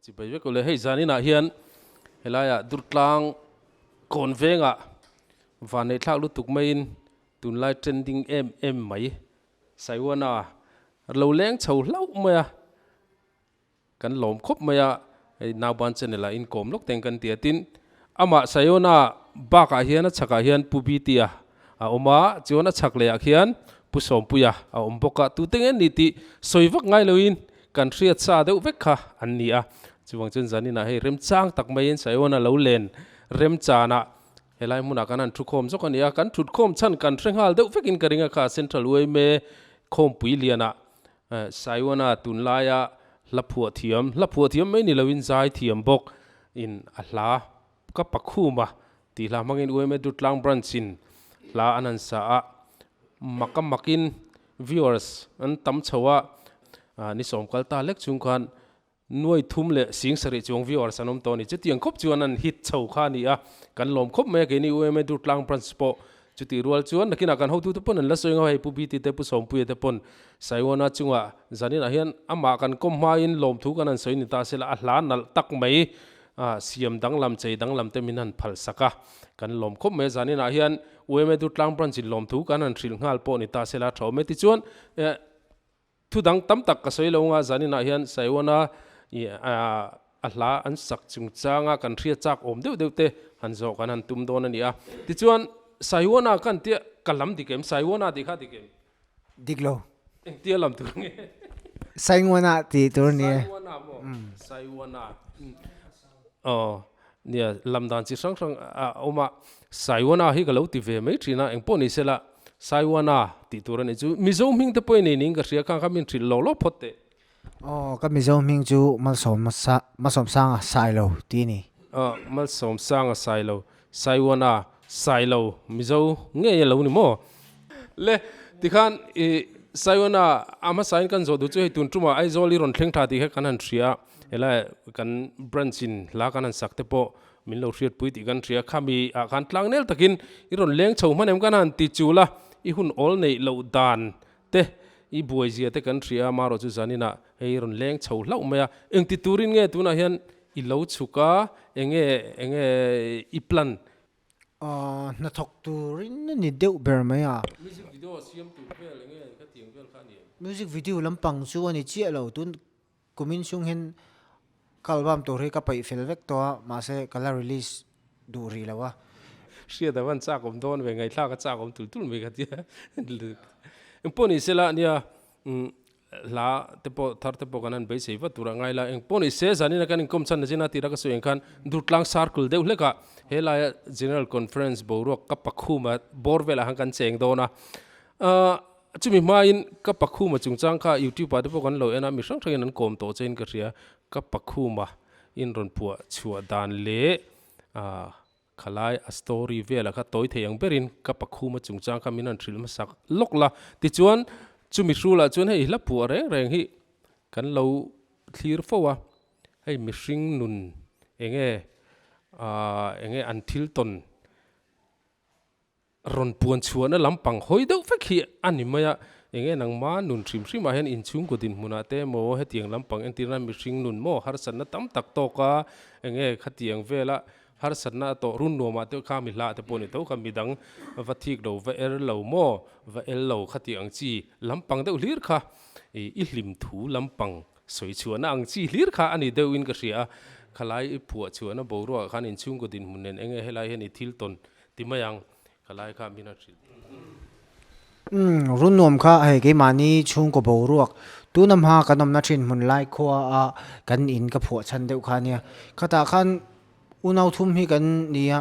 Chibai vek ule hei zaninah hian helaiah Durtlang kawn vengah vanneih thlak lutuk maiin tunlai trending em em mai Saiwana lo leng chho hlauh mai a, kan lawm khawp mai a, hei Nauban channel ah inkawm lawk teng kan ti a, tin amah Saiwana bakah hian a chhakah hian Pu Bitia a awm a, chuan a chhak leh ah khian Pu Sawmpuia a awm bawk a, tute nge ni tih sawi vak ngai loin kan hriat sa deuh vek kha an ni a, chuvang chuan zaninah hei remchang tak maiin Saiwana lo len remchanah Helai hmunah kan han thukhawm zawk a ni a, kan thutkhawm chhan kan hre nghal deuh vekin ka ring a kha Central yma khawmpui lianah Saiwana tunlaia hla phuah thiam, hla phuah thiam mai ni loin zai thiam bawk in a hla ka pakhum a tih hla hmangin yma Durtlang Branch in hla an han sa a, maka makin viewers an tam chho a, ni sawm kal ta lek chung khan Nuai thum leh sing sarih chuang viewers an awm tawh a ni. Chutiang khawp chuan an hit chho kha a ni a, kan lawm khawp mai a, keini UMA Durtlang Branch pawh chutih rual chuan nakinah kan hotute pawn an la sawi ngau hei Pu BT te Pu Sawmpuia te pawn Saiwana chungah zaninah hian amah kan kawm hmain lawmthu kan han sawi ni ta sela a hla nalh tak mai a siam danglam chei danglam te min han phal sak a, kan lawm khawp mai a zaninah hian UMA Durtlang Branch in lawmthu kan han hrilh nghal pawh ni ta sela a tha awm e tichuan Thu dang tam tak ka sawi lo anga zaninah hian Saiwana i a hla an sak chungchanga kan hriat chak awm deuh deuh te han zawh kan han tum dawn a ni a. Tichuan Saiwana kan tia ka lam dik em? Saiwana tih kha dik em? Dik lo. Engtia lam tur nge? Saiwana tih tur a ni e. Saiwana maw? Saiwana. Aw nia lam dan chi hrang hrang a awm a. Saiwana hi ka lo ti ve mai thin a, engpawh ni sela Saiwana tih tur a nih chu Mizo hming te pawh i nei niin ka hria kha kha min hrilh lawk lawk phawt teh. Aw ka Mizo hming chu Malsawm Malsawmsanga Sailo tih a ni. Aw Malsawmsanga Sailo, Saiwana Sailo Mizo ngei a lo ni maw? Le tikhan i Saiwana a hmasain kan zawh duh chu hei tun tumah Aizawl i rawn thleng tha tih kha kan han hria a, helai kan branch in hla kan han sak te pawh Min lo hriatpui tih kan hria, khami ah khan tlangnel takin i rawn leng chho hman em kan han ti chul a, i hun awl neih loh dan te, i buai zia te kan hria a, marawh chu zaninah hei i rawn leng chho hlauh mai a, engti turin nge tunah hian i lo chhuk a, enge enge i plan? Aw, hnathawk turin a ni deuh ber mai a. Music video siam tur vel enge khatiang vel kha a ni em? Music video lampang chu a ni chiah lo, tun Kumin chhung hian ka album tur hi ka paih fel vek tawh a, mahse ka la release duh rih lo a. Hriat a van chak awm dawn ve, ngaihthlak a chak awm tul tul mai ka tia. Engpawh ni sela nia hla te pawh thar te pawh kan han beisei vat tur a ngai la, engpawh ni se zanin a kan inkawm chhan na zin a tira ka sawi ang khan Durtlang Circle deuh hlekah helaia General Conference boruak ka pakhuma bawr velah khan kan cheng dawn a. Chumi hmain ka Pakhuma chungchang kha YouTube ah te pawh kan lo en a, mi hrang hrangin an kawm tawh chein ka hria. Ka Pakhuma in rawn phuah chhuah dan leh khalai a story velah kha tawi thei ang berin ka Pakhuma chungchang kha min rawn hrilh hmasak lawk la. Tichuan chumi hrulah chuan hei hla phuah reng reng hi kan lo thlir fo a, hei mihring nun enge enge an thil tawn Rawn puan chhuahna lampang hawi deuh vek hi a ni mai a, enge nangma nun hrim hrimah hian inchhungkaw dinhmunah te emaw hetiang lampang entirna mihring nun maw harsatna tam tak tawk a, enge khatiang vela harsatna a tawh run nuamah te kha mi hlah te pawh ni tho kha midang va thik lo va er lo maw va el lo khatiang ang chi lampang deuh hlir kha i hlim thu lampang sawi chhuahna ang chi hlir kha a ni deuhin ka hria a, khalai i phuah chhuahna boruakah khan inchhungkaw dinhmun nen enge helai hian i thil tawn Ti mai ang, ka lai kha min a hrilh. Umm, run nuam kha hei keimahni chhungkaw boruak tuna hma kan awmna thin hmun lai khua a kan in ka phuah chhan deuh kha ania. Khatah khan unau thum hi kan ni a,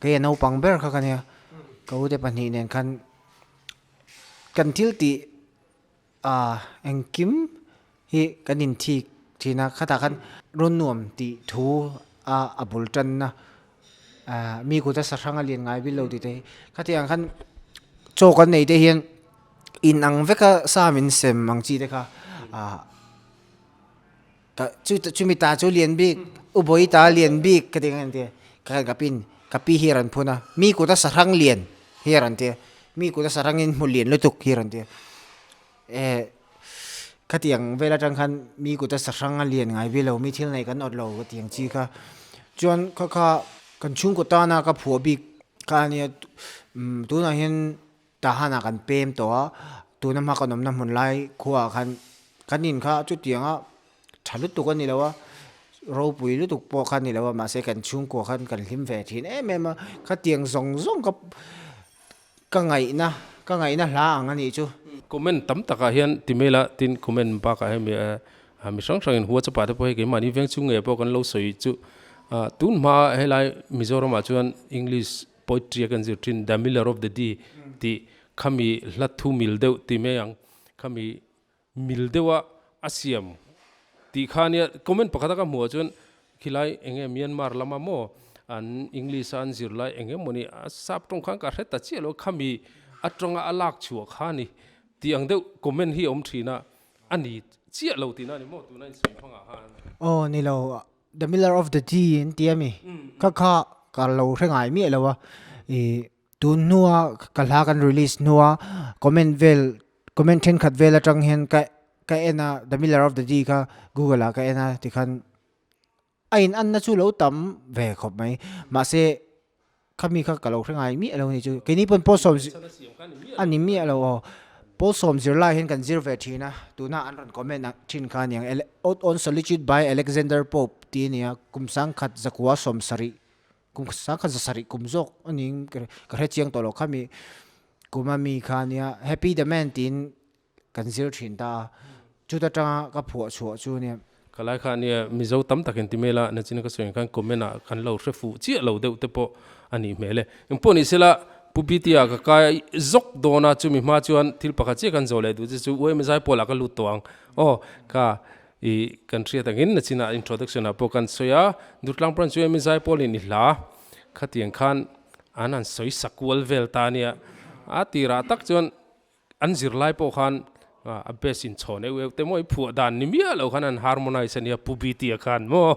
kei a naupang ber kha ka nia, ka ute pahnih nen khan kan thil tih ah engkim hi kan inthik thin a, khatah khan rawn nuam tih thu a a bul tanna ah mi kut a sahrang a lian ngai bil lo tih te hi khatiang khan chaw kan nei te hian in ang vek a sa min sem ang chi te kha ah ka chu chumi ta chu lian bik u bawi ta lian bik ka ti ang an ti a ka khan ka pin ka pi hi a rawn phun a mi kut a sahrang lian hi a rawn ti a mi kut a sahrang in hmu lian lutuk hi a rawn ti a eh. Khatiang vel atang khan mi kuta sahrang a lian ngai ve lo, mi thil nei kan awt lo ka ti ang chi kha. Chuan kha kha kan chhungkaw tana ka phuah bik kha a nia, tunah hian Tahan ah kan pem tawh a, tuna hma kan awmna hmun lai khuaah khan kan in kha chutianga tha lutuk a ni lo a, ropui lutuk pawh kha a ni lo a, mahse kan chhungkua khan kan hlim ve thin em em a, khatiang zawng zawng ka Ka ngaihna, ka ngaihna hla ang a nih chu. Comment tam takah hian ti mai la, tin comment bakah hian mi mi hrang hrangin WhatsApp ah te pawh hei keimahni veng chung ngei pawh kan lo sawi chu tun hma helai Mizoramah chuan English poetry a kan zir thin The Miller of the Dee tih khami hla thu mil deuh ti mai ang khami mil deuha a siam tih kha nia comment pakhat a ka hmuh ah chuan khilai eng nge Myanmar lama maw an English a an zir lai eng emawni a sap tawng khan ka hre ta chiah lo khami atanga a lak chhuah kha ni tih ang deuh comment hi a awm thin a a ni chiah lo tihna a ni maw tuna insawi hmangah khan. Aw ni lo The Miller of the Dee an ti a mi kha kha ka lo hre ngai miah lo a ih tun hnua ka hla kan release hnua comment vel Comment thenkhat vel atang hian ka ka en a, The Miller of the Dee kha Google ah ka en a tikhan a in anna chu lo tam ve khawp mai. Mahse khami kha ka lo hre ngai miah lo a ni chu. Keini pawn pawl sawm a ni miah lo aw. Pawl sawm zir lai hian kan zir ve thin a, tuna an rawn comment ang thin kha a ni ang. Ode on Solitude by Alexander Pope tih a ni a, kum sangkhat zakua sawmsarih kum sangkhat zasarih kum zawk a niin ka hre chiang tawh lo khami. Kuma mi kha nia Happy the Man tiin kan zir thin ta a, chuta tanga ka phuah chhuah chu nia. Ka lai kha nia Mizo tam takin ti mai la, nachin ka sawi ang khan comment ah kan lo hre fuh chiah lo deuh te pawh a nih hmel e. Engpawh ni sela Pu Bta ka kai zawk dawn a, chumi hma chuan thil pakhat chiah kan zawh leh duh che chu UMA Zaipawl ah ka lut tawh ang aw ka i kan hriat angin nachin ah introduction ah pawh kan sawi a, Durtlang Branch UMA Zaipawl in i hla khatiang khan An han sawi sak kual vel ta ania. A tirah tak chuan an zirlai pawh khan a best in chhawn euh euh te maw i phuah dan ni miah lo khan an harmonize ania Pu Bta khan maw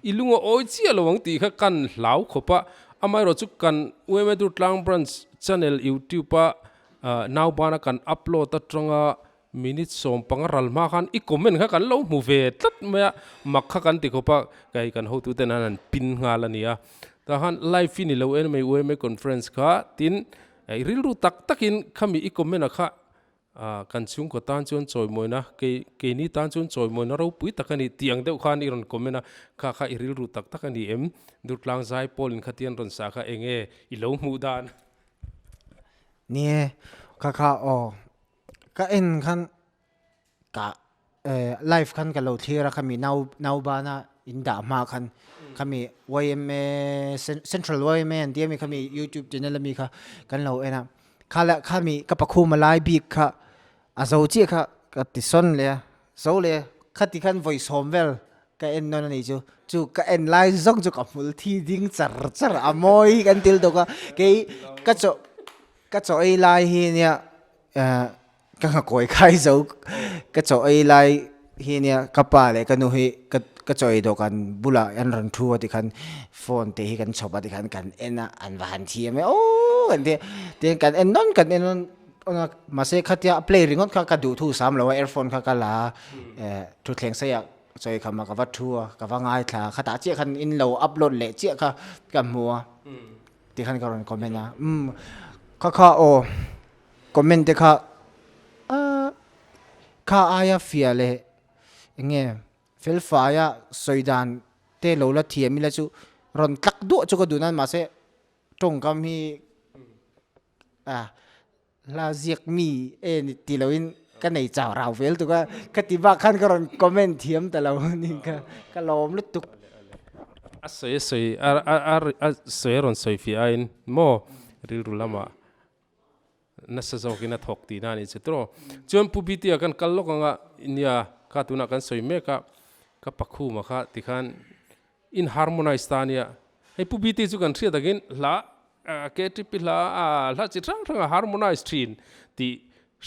i lunga awi chiah lo ang tih kha kan hlau khawp a. Amaherawh chu kan UMA Durtlang Branch channel YouTube a naubana kan upload atanga Minute 15 ral hma khan i comment kha kan lo hmu ve tlat mai a, mak kha kan ti khawp a, kei kan hotuten an han pin nghal a ni a. Tah khan live hi ni lo en mai UMA conference kha tin i rilru tak takin khami i comment a kha kan chhungkaw tan chuan chawimawina kei keini tan chuan chawimawina ropui tak a ni tih ang deuh khan i rawn comment a, kha kha i rilru tak tak a ni em? Durtlang zai pawl in khatian rawn sah kha eng nge i lo hmuh dan? Ni e, kha kha aw. Ka en khan ka live khan ka lo thlir a khami nau naubana in dah hma khan khami yma central yma an tia mi khami youtube channel ami kha kan lo en a kha la khami ka pakhum a lai bik kha a zo chiah kha ka ti sawn leh a zo leh khati khan vawi sawm vel ka en nawn a nih chu chu ka en lai zawng chu ka hmul thi ding char char a mawi hi kan til tawk a kei ka chaw Ka chaw ei lai hi nia ka nghakawi khai zo ka chaw ei lai hi nia ka pa leh ka nu hi ka ka chaw ei dawhkan bulah an rawn thu a tikhan phone te hi kan chhawp a tikhan kan en a an va han thiam e aww kan ti a tin kan en nawn kan en nawn a mahse khatia a play ringawt kha ka duh thu sam lo a earphone kha ka la a thutthleng seiah chaw ei kham ah ka va thu a ka va ngaithla a khatah chiah khan in lo upload leh chiah kha ka hmu a. Ti khan ka rawn comment a, umm kha kha aw comment te kha ah kha aia fiah leh eng nge fel faia sawi dan te lo la thiam ila chu rawn tlak duah chu ka duh nan mahse tawngkam hi ah hla ziak mi e ni ti loin ka nei chau rau vel tuk a ka ti bak khan ka rawn comment thiam ta lo ni ka ka lawm lutuk. A sawi a sawi a a a sawi a rawn sawi fiah aiin maw rilru lamah nasa zawkin a thawk tihna a nih chu tawh. Chuan Pu Bta kan kal lawk anga nia kha tunah kan sawi mek a ka pakhuma kha tikhan in harmonize ta ania hei Pu Bta chu kan hriat takin hla KTP hla hla chi hrang hrang a harmonize thin tih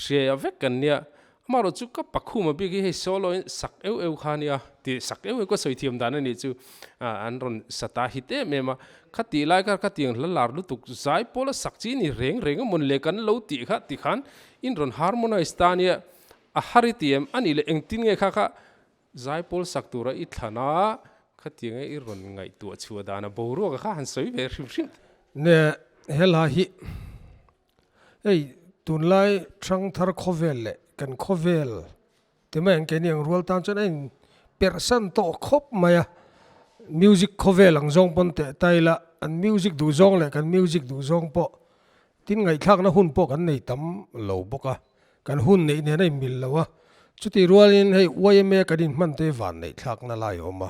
hria vek kan nia amaherawh chu ka pakhum a bik hi hei solo in sak eu eu kha ania tih sak eu eu ka sawi thiam dan a nih chu an rawn sa ta hit em em a khatih lai kha khatiang hla lar lutuk zai pawla sak chi ni reng reng a mawn le kan lo tih kha tikhan in rawn harmonize ta ania. A har i ti em? A nih leh engtin nge kha kha zaipawl sak tura i thlan a, khatiang e i rawn ngaihtuah chhuah dan a boruak a kha han sawi ve hrim hrim. Ne helai hi hei tunlai Thangthar khawvel leh kan khawvel Ti mai ang keini ang rual tan chuan a in perh san tawh khawp mai a, music khawvel ang zawng pawn teh ta ila an music duh zawng leh kan music duh zawng pawh tin ngaihthlakna hun pawh kan nei tam lo bawk a, kan hun neih nen a in mil lo a, chutih rualin hei yma kan in hman te van neih thlakna lai a awm a,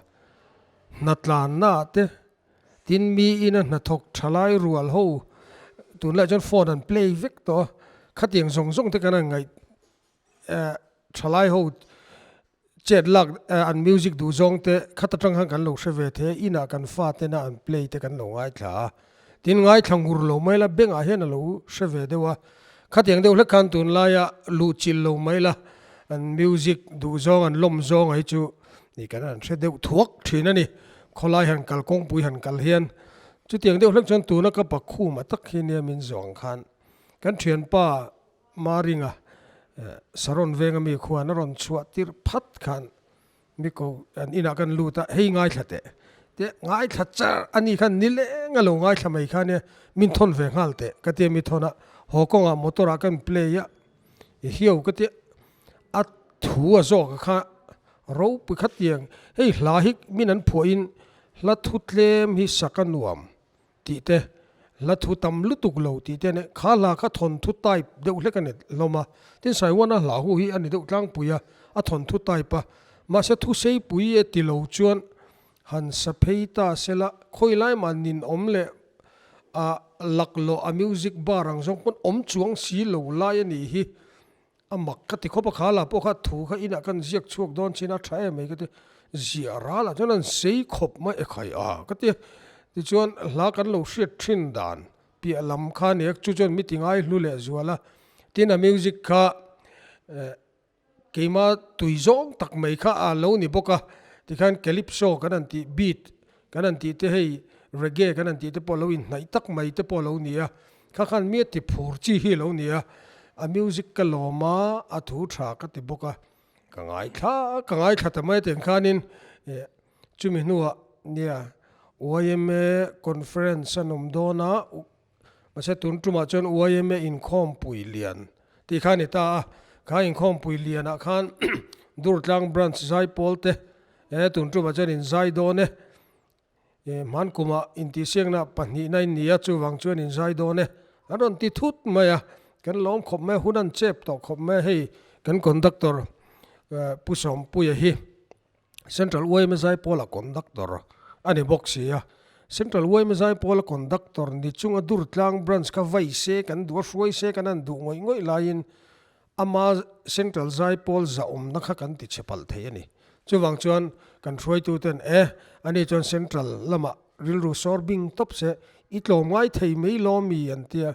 hnatlanna ah te tin mi ina hnathawk tha lai rual ho tunlaiah chuan phone an play vek tawh a, khatiang zawng zawng te kan han ngaih Thalai ho chet lak an music duh zawng te khat atang khan kan lo hre ve thei a, inah kan fa tena an play te kan lo ngaithla a, tin ngaithla ngur lo mai la bengah hian a lo hre ve deuh a, khatiang deuh hlek khan tunlaia luh chilh lo mai la an music duh zawng an lawm zawng hi chu nih kan han hre deuh thuak thin a ni, khawlai han kal kawngpui han kal hian chutiang deuh hlek chuan tuna ka pakhuma tak hi nia min zawng khan kan thianpa Maringa Saron venga mi khuan a rawn chhuah tirh phat khan mi ko an inah kan lut a, hei ngaithla teh teh ngaithla char a ni khan nileng a lo ngaithla mai kha nia min thawn ve nghal teh ka tia mi thawn a, haw kawngah motor ah kan play a, i hiau ka tia a thu a zawk a kha ropui khatiang hei hla hi min an phuahin hla thu tlem hi sak a nuam. Tih te, hla thu tam lutuk lo tih te nen kha hla kha thawnthu type deuh hlek a ni hlawm a. Tin, Saiwana hla hu hi a ni deuh tlangpui a, a thawnthu type a. Mahse thuseipui e ti lo chuan han sa phei ta sela khawi lai mah ninawm leh a laklawh a music bar ang zawng pawn awm chuang si lo lai a nih hi. A mak ka ti khawp a, kha lah pawh kha thu kha inah kan ziak chhuak dawn chin a tha em mai ka ti, ziah ral ah chuan an sei khawp mai e khai a ka ti a, tichuan hla kan lo hriat thin dan piah lam kha a ni a, chu chuan mi ti ngai hlu leh zual a, tin a music kha eh keima tui zawng tak mai kha a lo ni bawk a, tikhan calypso kan han tih beat kan han tih te hei reggae kan han tih te pawh lo inhnaih tak mai te pawh a lo ni a. Kha khan mi a ti phur chi hi lo ni a, a music ka lawm a, a thu tha ka ti bawk a, ka ngaithla ka ngaithla ta mai teng khanin chumi hnuah nia yma conference an awm dawn a, mahse tun tumah chuan yma inkhawmpui lian tih kha a ni ta a, kha inkhawmpui lianah khan Durtlang branch zaipawl te tun tumah chuan inzai dawn e. Hman kumah intihsiakna pahnihna in ni a, chuvang chuan in zai dawn e. An rawn ti thut mai a, kan lawm khawp mai a, hun an chep tawh khawp mai a, hei kan conductor Pu Sawmpuia hi Central yma Zaipawla conductor a ni bawk si a, Central yma Zaipawla conductor ni chunga Durtlang branch kha vai se kan duh a, hruai se kan han duh ngawih ngawih laiin Ama Central Zaipawl zahawmna kha kan ti chhe palh thei a ni. Chuvang chuan kan hruaituten e, ani chuan Central lamah rilru sawr bing tawp se, i tlawm ngai thei mai lawm mi an tia.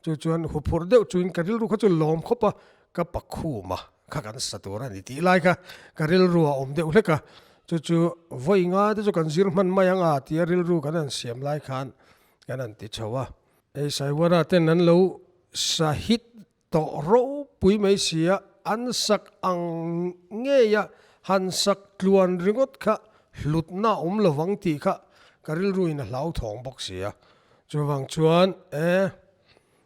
Chu chuan huphurh deuh chuin ka rilru kha chu lawm khawp a, ka pakhum a, kha kan sa tur a ni tih lai kha ka rilru a awm deuh hlek a. Chu chu vawi nga te chu kan zir hman mai ang a tia rilru kan han siam lai khan kan han ti chho a. Hei Saiwara ten an lo sa hit Tawh ropui mai sia an sak ang ngeia han sak tluan ringawt kha hlutna a awm lovang tih kha ka rilruin a hlauthawng bawk sia. Chuvang chuan e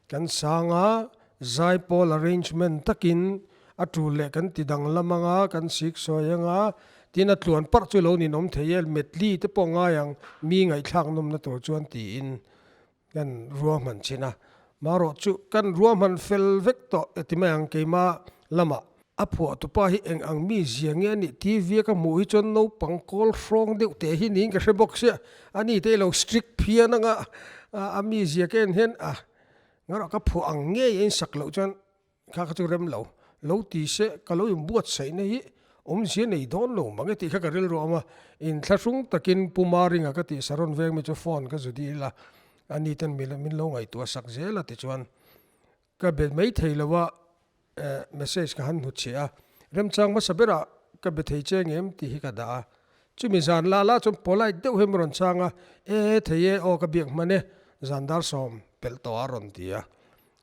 kan sanga zaipawl arrangement takin a tul leh kan ti danglam anga kan sik sawi anga tin a tluan parh chu lo ninawm thei e medley te pawh ngai ang mi ngaihthlak nawmna tur chuan tiin Kan ruahman chin a, marawh chu kan ruahman fel vek tawh e ti mai ang keima lamah. A phuahtupa hi eng ang mi zia nge a nih TV a ka hmuh hi chuan naupang kawl hrawng deuh teh hi niin ka hre bawk sia, a ni te ilo strict phian anga a mi zia ka en hian a ngarawh ka phuah ang ngei a insak loh chuan Kha kha chu rem lo, lo ti se ka lo inbuatsaihna hi awmzia nei dawn lo mang e tih kha ka rilru awm a, inthlahrung takin Pu Maringa ka tih Saron veng mi chu phone ka zu dil a, a ni ten min lo ngaihtuah sak zel a tichuan ka be mai thei lo a, message ka han hnutchhiah a, remchang hmasa berah ka be thei che ngem tih hi ka dah a, chumi zan lah lah chuan polite deuh hi min rawn chang a, e thei e aw ka biak hman e, zan dar sawm pelh tawh a rawn ti a.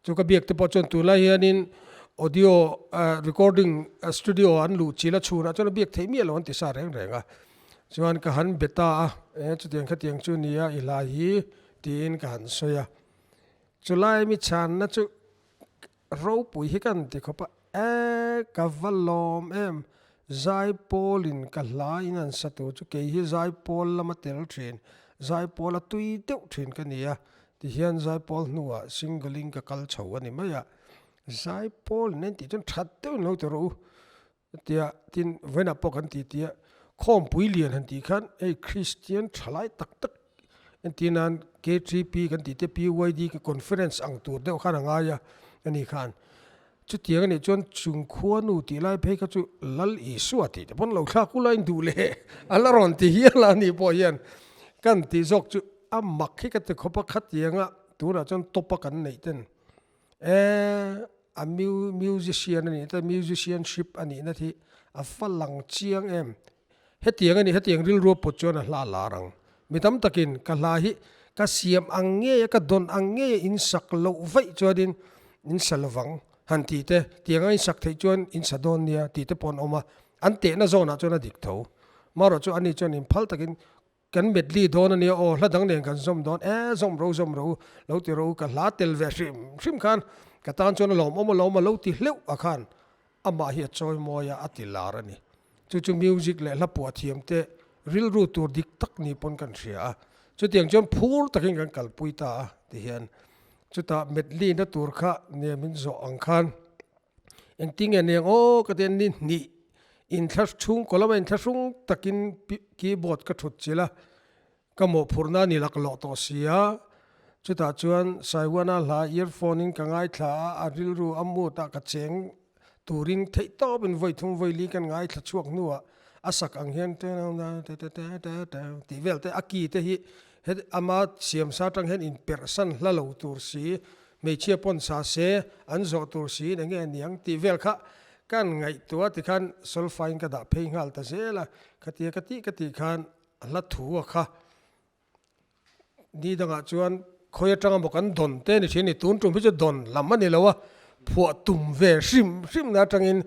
Chu ka biak te pawh chuan tunlai hianin Audio recording studio an luh chil a chhunah chuan a biak theih miah lo an ti sa reng reng a. Chuan ka han be ta a, e chutiang khatiang chu nia i hla hi tiin ka han sawi a. Chulai mi chhanna chu ropui hi kan ti khawp a, e ka va lawm em, Zaipawlin ka hla in an sa tur chu kei hi Zaipawl lama tel thin, Zaipawl a tui deuh thin ka ni a, tihian Zaipawl hnuah single in ka kal chho a ni mai a, Zaipawl in an tih chuan that deuhin lo ti rawh u tia tin vawiinah pawh kan ti tia khawmpui lian han tih khan hei Kristian thalai tak tak entir nan KTP kan tih te PYD conference ang tur deuh khan a ngai a ani khan chutiang anih chuan chung khuanu tih lai phei kha chu Lal Isua tih te pawn lo thlak ula in duh leh a la rawn ti hial a ani pawh hian kan tih zawk chu a mak hi ka ti khawp a khatianga tunah chuan top a kan neih ten E, a musician a nih te, musicianship a nihna hi a va lang chiang em. Hetiang a nih, hetiang rilru a put chuan a hla a lar ang. Mi tam takin ka hla hi ka siam ang ngei a, ka dawn ang ngei a in sak loh vaih chuanin in sa lovang han tih te, tiang a in sak theih chuan in sa dawn nia tih te pawh an awm a, an tehna zawnah chuan a dik tho. Marawh chu ani chuan inphal takin Kan medley dawn a nia aw, hla dang nen kan zawm dawn e, zawm ro zawm ro lo ti ro ka hla tel ve hrim hrim khan ka tan chuan a lawmawm a lawm a lo ti hleuh a khan amah hi a chawi mawi a, a ti lar a ni. Chu chu music leh hla puah thiam te rilru tur dik tak ni pawn kan hria a, chutiang chuan phur takin kan kalpui ta a ti hian chutah medley na tur kha nia min zawh ang khan Engtin nge aniang aw ka ti a, ni hnih inthla chhungkaw lama inthlahrung takin keyboard ka thut chilh a, ka mawhphurhna a ni laklawh tawh si a, chutah chuan Saiwana hla earphone in ka ngaithla a, a rilru a mood ah ka cheng turin theihtawpin vawi thum vawi li kan ngaithla chhuak hnuah a sak ang hian tih vel te a key te hi ama siamsa atang hian inperhsan hla lo tur si Hmeichhia pawn sa se an zawh tur siin enge aniang tih vel kha kan ngaihtuah tikhan solfa in ka dah phei nghal ta zel a, khatia ka tih ka tih khan a hla thu a kha ni dangah chuan khawi atanga maw kan dawn te ni thin a ni, tun tum hi chu dawn lam a ni lo a, phuah tum ve hrim hrim na atangin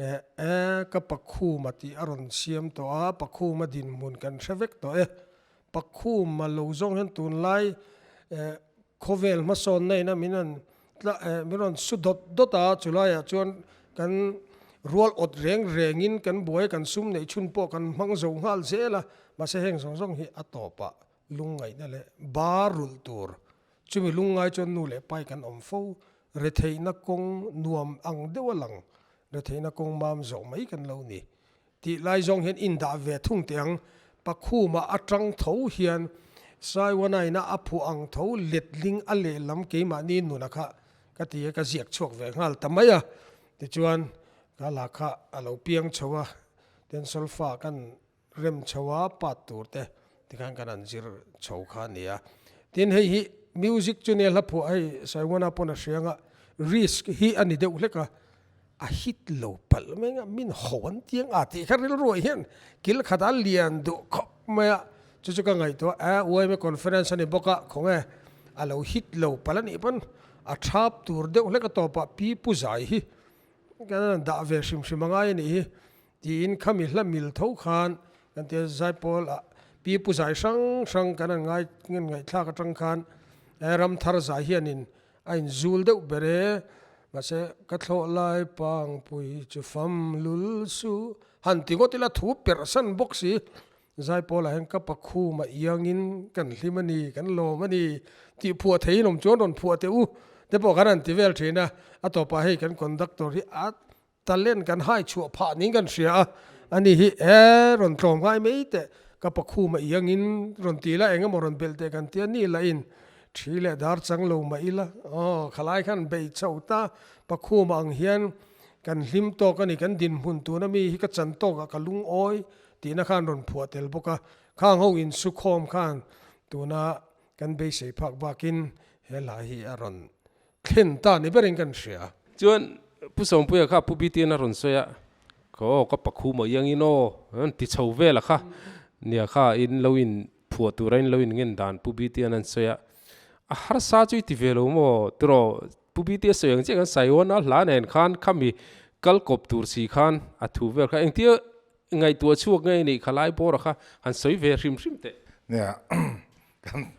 eh eh ka Pakhuma tih a rawn siam tawh a, Pakhuma dinhmun kan hre vek tawh e, Pakhuma lo zawng hian tunlai eh Khawvel hmasawnna ina min rawn tla eh min rawn su dawt dawt a, chulaiah chuan kan rual awt reng rengin kan buai a, kan sum neih chhun pawh kan hmang zo nghal zel a, mahse heng zawng zawng hi a tawpah lungngaihna leh ba rulh tur chumi lungngai chuan nu leh pai kan awm fo, retheihna kawng nuam ang deuh a lang, retheihna kawng mam zawh mai kan lo ni. Tih lai zawng hian indah ve thung teh ang. Pakhuma atang tho hian Saiwanaina a phuah ang tho letling a lehlam keimahni nuna kha ka ti a, ka ziak chhuak ve nghal ta mai a. Tichuan ka la kha a lo piang chho a, tin solfa kan rem chho a, pat tur te tikhan kan han zir chho kha a ni a. Tin hei hi music chu nia hla phuah hei Saiwana pawn a hriang a, risk hi a ni deuh hlek a. A hit lo palh mai anga min ho an tiang a tih kha rilruah hian kil khat a lian duh khawp mai a, chu chu ka ngaihtuah a UIMA conference a ni bawk a, khawnge a lo hit lo palh a nih pawn a thap tur deuh hlek a tawpah Pi Pu Zai hi kan han dah ve hrim hrim a ngai a nih hi tiin khami hla mil tho khan kan tia Zaipawl ah Pi Pu Zai hrang hrang kan han ngai ngaihthlak atang khan Ramthar Zai hianin A inzul deuh ber e, mahse ka thlawh lai pangpui chu fam lul su han ti ngawt ila thu perhsan bawk si. Zaipawlah hian ka pakhuma iangin kan hlim a ni, kan lawm a ni tih phuah theiin awm chuan rawn phuah teh u te pawh kan han ti vel thin a, a tawpah hei kan conductor hi a Talent kan hai chhuah phah niin kan hria a, ani hi e rawn tlawm ngai mai teh, ka pakhuma iangin rawn ti la eng emaw rawn belh teh kan tia ni lah in thi leh dar chang lo mah ila aw khalai khan bei chho ta, pakhuma ang hian kan hlim tawk a ni, kan dinhmun tuna mi hi ka chan tawk ah ka lungawi tihna khan rawn phuah tel bawk a, khang ho insukhawm khan tuna kan beisei phak bakin he hla hi a rawn Thlen ta ni berin kan hria. Chuan Pu Sawmpuia kha Pu Bitian a rawn sawi a, ka aw ka pakhu maw iangin aw an ti chho vel a kha, nia kha in lo in phuah tura in lo in ngen dan Pu Bitian an sawi a, a harsa chu i ti ve lo maw tiraw Pu Bta sawi ang chiah khan Saiwana hla nen khan khami kal kawp tur si khan a thu vel kha engtia ngaihtuah chhuak nge nih kha lai bawra kha han sawi ve hrim hrim teh. Nia, kan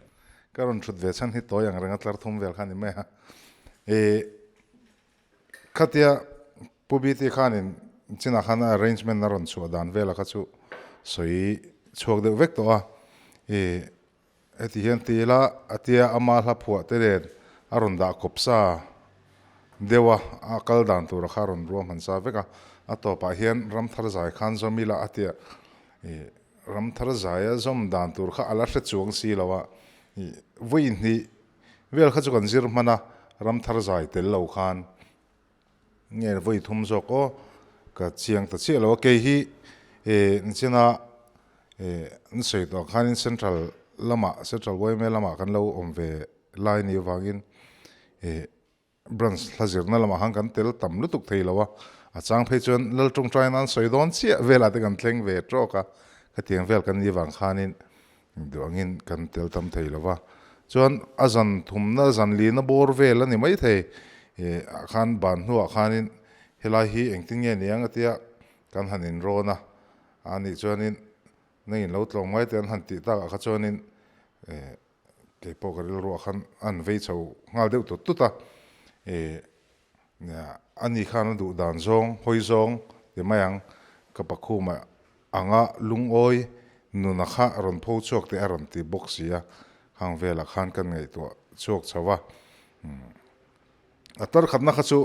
ka rawn thut ve chhan hi tawi ang renga tlar thum vel kha ni mai a. Ih khatia Pu Bta khanin chinah khan a arrangement a rawn chhuah dan vela kha chu sawi chhuak deuh vek tawh a. Ih Heti hian ti ila, a tia ama hla phuah te nen a rawn dah kawp sa deuh a, a kal dan tura kha a rawn ruahman sa vek a. A tawpah hian Ramthar zai khan zawm ila a tia, ih, Ramthar zaia zawm dan tur kha a la hre chuang si lo a, ih, vawi hnih vel kha chu kan zir hman a, Ramthar zai tel lo khan Nge vawi thum zawk aw, ka chiang ta chiah lo a, kei hi eh nichina eh an sawi tawh ang khanin central lamah central yma lamah kan lo awm ve lai ni avangin eh branch hla zirna lamah khan kan tel tam lutuk thei lo a, a chang phei chuan lal tawngtai nan sawi dawn chiah velah te kan thleng ve tawk a, khatiang vel kan nih avang khanin Duh angin kan tel tam thei lo va, chuan a zan thumna zan lina bawr vel a ni mai thei. Ih ah khan ban hnuah khanin helai hi engtin nge ni ang a tia kan han inrawn a, a nih chuanin nang in lo tlawm ngai teh an han tih takah kha chuanin ih kei pawh ka rilruah khan a han vei chho nghal deuh tut tut a, ih Nia, ani khan a duh dan zawng, hawi zawng ti mai ang, ka pakhuma anga lungawi nuna kha a rawn pho chhuak teh a rawn ti bawk si a, khang velah khan kan ngaihtuah chhuak chho a. A tar khatna kha chu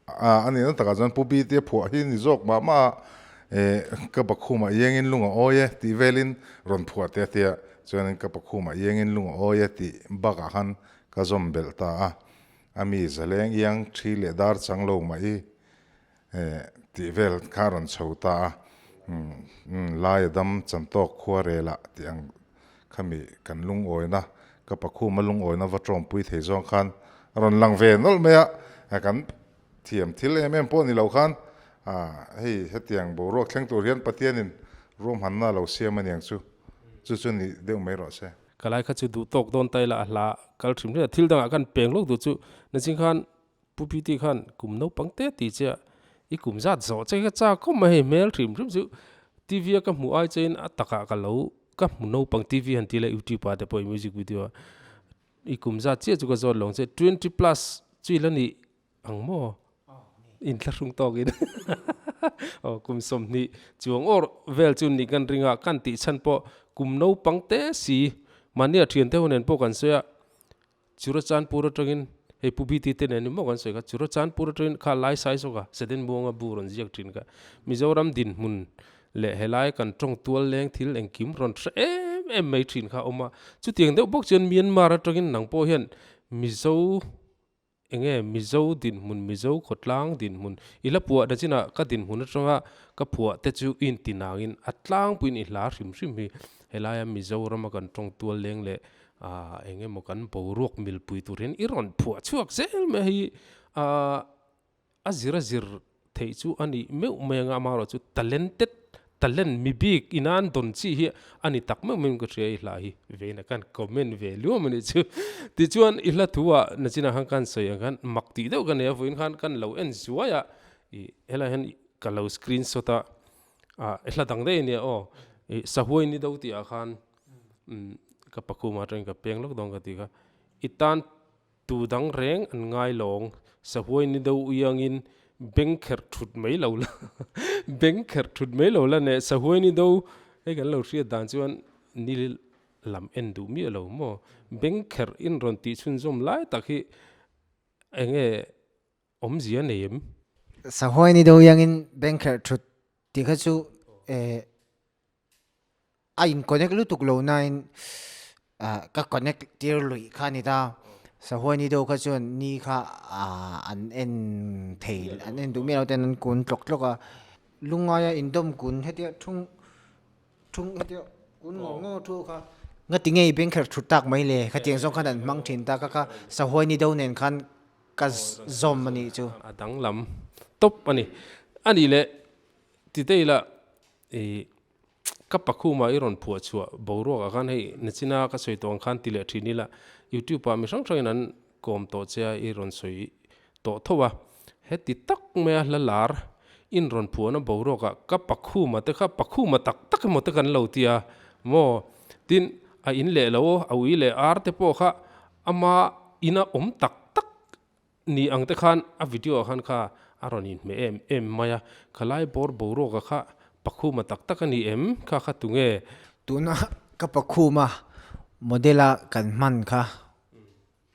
a nihna takah chuan Pu Bite phuah hi ni zawk mah mah a, eh ka pakhuma iangin lung a awi e tih velin rawn phuah teh a tia, chuanin ka pakhuma iangin lung a awi e tih bakah khan ka zawm belh ta a. A mi zaleng iang thi leh dar chang lo mah i tih vel kha a rawn chho ta a, lai a dam chan tawk khua rel ah tih ang kha mi kan lungawina, ka pakhuma lungawina va tawmpui thei zawng khan a rawn lang ve nawlh mai a, kan thiam thil em em pawh ni lo khan hei hetiang boruak thleng tur hian Pathianin ruahmanna a lo siam a niang chu, chu chu ni deuh mai rawh se. Ka lai kha chu duh tawk dawn ta ila a hla kal hrim hrim a, thil dangah khan peng lawk duh chu nachin khan Pu Piti khan kum naupang te ti che a, i kum zat zawh che kha chak khawp mai hei hmel hrim hrim chu TV a ka hmuh ai chein a takah ka lo ka hmu naupang TV han ti la YouTube ah te pawh i music video ah i kum zat chiah chu ka zawt lo ang che 20 plus chu ila nih Ang maw? Inthlahrung tawkin aw kum 20 chuang awr vel chu ni kan ring a, kan tih chhan pawh kum naupang te si mahnia thiante ho nen pawh kan sawi a, Churachandpur atangin hei Pu BT te nen ni maw kan sawi kha, Churachandpur atangin kha lai sai zawk a, Seden Muanga bu rawn ziak thin kha, Mizoram dinhmun leh helai kan tawng tual leng thil engkim rawn hre em em mai thin kha a awm a, chutiang deuh bawk chuan Myanmar atangin nang pawh hian Mizo Enge Mizo dinhmun, Mizo khawtlang dinhmun i hla phuah na chinah ka dinhmun atanga ka phuah te chu i inti nangin a tlangpuiin i hla hrim hrim hi helaia Mizorama kan tawng tual leng leh ah eng emaw kan boruak milpui tur hian i rawn phuah chhuak zel mai hi ah a zir a zir theih chu a nih meuh mai anga amaherawh chu talented talent mi bik ina an dawn chi hi a ni tak meuh meuhin ka hria i hla hi vein a khan comment ve luam a nih chu tichuan i hla thu ah nachinah khan kan sawi ang khan mak tih deuh ka nei a vawiin khan kan lo en zuai a ih helai hian ka lo screenshot a ah i hla dang daih a nia aw ih sahuai ni do tih ah khan umm ka pakhum atangin ka peng lawk dawn ka ti kha i tan Tu dang reng an ngai lawng, sahuai ni deuh iangin beng kherh thut mai lo la, beng kherh thut mai lo la neh sahuai ni deuh hei kan lo hriat dan chuan ni lam en duh miah lo maw, beng kherh in rawn tih chhunzawm lai tak hi enge awmzia nei em? Sahuai ni deuh iangin beng kherh thut tih kha chu eh. A in connect lutuk lo nain ka connect tir luih kha a ni ta. Sahuani deuh kha chuan ni kha an en thei an en duh miah lo ten an kun tlawk tlawk a. Lungaia indawm kun hetia thung thung hetia kun ngawr ngawr thu kha ngati ngei beng kher thut tak mai le khatiang zawng khan an hmang thin ta kha kha Sahuani deuh nen khan ka zawm a nih chu. A danglam tawp a ni. A nih leh ti te ila i Ka pakhuma i rawn phuah chhuah boruak ah khan hei nachina ka sawi tawh ang khan ti leh thin ila YouTube ah mi hrang hrangin an kawm tawh che a i rawn sawi. tawh tho a. Heti tak maia hla lar in rawn phuahna boruakah ka pakhuma te kha pakhuma tak tak emaw te kan lo ti a maw? Tin, a in leh lo a ui leh ar te pawh kha ama ina awm tak tak ni ang te khan a video ah khan kha a rawn inhmeh em em mai a, khalai bawr boruaka kha pakhuma tak tak a ni em? Kha kha tunge? Tuna ka pakhuma model a kan hman kha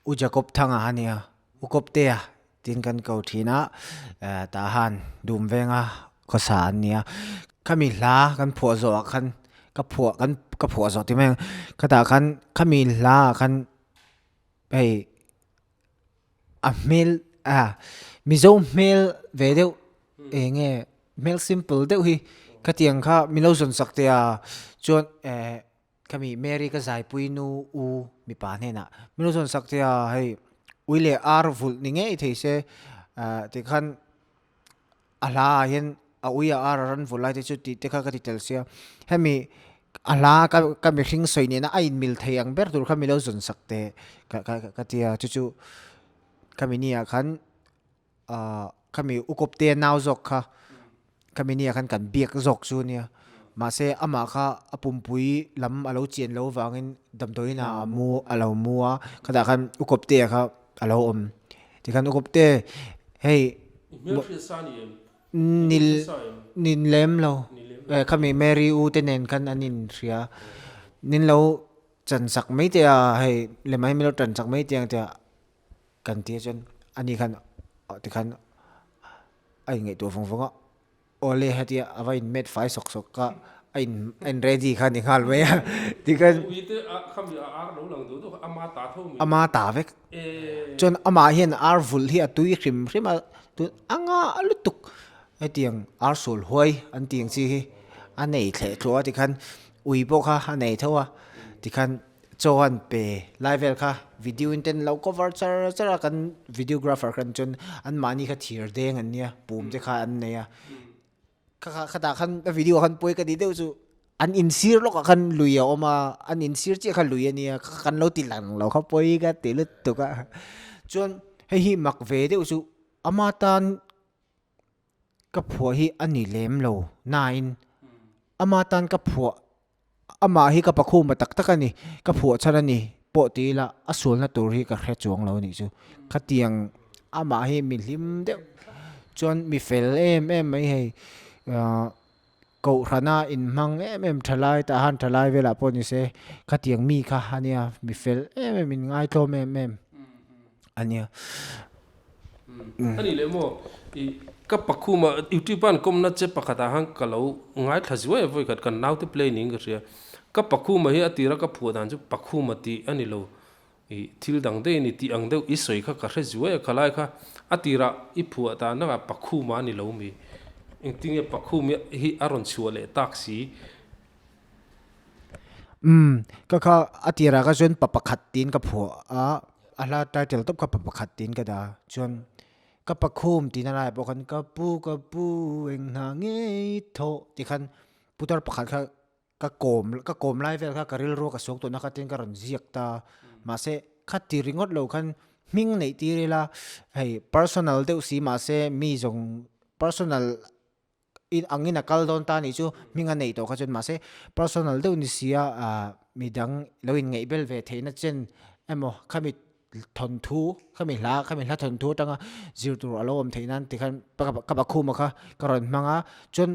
U Jacob Thanga a nia, U Kawptea tiin kan ko thin a, tah han dum venga khawsa an nia. Khami hla kan phuah zawh ah khan ka phuah kan ka phuah zawh ti mai ang, khatah khan khami hla ah khan hei a hmel ah Mizo hmel ve deuh eng nge hmel simple deuh hi khatiang kha min lo zawn sak teh a chuan eh Khami Mary ka zaipui nu u mipa hnenah min lo zawn sak che a, hei ui leh ar vulh ni ngei thei se tikhan a hla ah hian a ui a ar a ran vulh lai te chu tih te kha ka ti tel sia. Hemi a hla ka ka mihring sawi nena a inmil thei ang ber tur kha min lo zawn sak teh ka ka ka ti a, chu chu khami ni ah khan Ahh khami u kawpte nau zawk kha khami nia khan kan biak zawk chu ania mahse amah kha a pumpui lam a lo chian lo vangin damdawiin ah a mu a lo mu a khatah khan u kawpte kha a lo awm tikhan u kawpte hei nil nin lem lo khami Mary u te nen khan an inhria nin lo chan sak mai te a hei lem ah hian min lo tan sak mai te ang tia. Kan tih chuan ani khan tikhan a inngaihtuah vawng vawng a, awle hetia a va in met fai sawk sawk a, a in a in ready kha a ni nghal mai a tikhan ama ta vek chuan amah hian ar vulh hi a tui hrim hrim a tun anga lutuk hetiang ar sul huai an tih ang chi hi a nei thleh thluah a tikhan ui pawh kha a nei tho a tikhan. Chaw an pe lai vel kha video in ten lo cover char char a kan videographer khan chuan an mahni kha thir deng an nia pum te kha an nei a kha kha khatah khan a video khan pawi ka ti deuh chu an insir lawkah khan lui a awm a an insir chiah kha lui a nia kha kan lo ti lang lo kha pawi ka ti lutuk a chuan hei hi mak ve deuh chu ama tan ka phuah hi a ni lem lo nain ama tan ka phuah Amah hi ka pakhuma tak tak a ni, ka phuah chhan a ni pawh ti ila a sualna tur hi ka hre chuang lo a nih chu. Khatiang amah hi mi hlim deuh chuan mi fel em em mai hei ahh kohhrana inhmang em em tha lai tah han tha lai velah pawh ni se khatiang mi kha a nia mi fel em em in ngaitlawm em em. A nia. A nih leh maw, i ka pakhuma YouTube a an kawmna che pakhatah khan ka lo ngaithla zuai a vawikhat kan naute play niin ka hria. Ka pakhuma hi a tira ka phuah dan chu pakhuma tih a ni lo, i thil dang daih a ni tih ang deuh i sawi kha ka hre zuai a khalai kha a tirah i phuah dan dangah pakhuma a ni lo mi. Engtinge pakhum hi a rawn chhuah leh tak si. Umm, ka kha a tirah kha chuan pa pakhat tiin ka phuah a, a hla title tawp kha pa pakhat tiin ka dah a, chuan ka pakhum tihna laiah pawh khan ka pu ka pu eng hna ngei thawh tih khan putar pakhat kha ka kawm ka kawm lai vel kha ka rilru ka suak tawhna kha tin ka rawn ziak ta a, mahse khati ringawt lo khan hming neih tir ila hei personal deuh si mahse mi zawng personal in angin a kal dawn ta nih chu hming a neih tawh kha chuan mahse personal deuh ni sia ah midang lo in ngaih bel ve theihna chen emaw khami thawnthu khami hla khami hla thawnthu atanga zir tur a lo awm theih nan tikhan ka pakhuma kha ka rawn hmang a chuan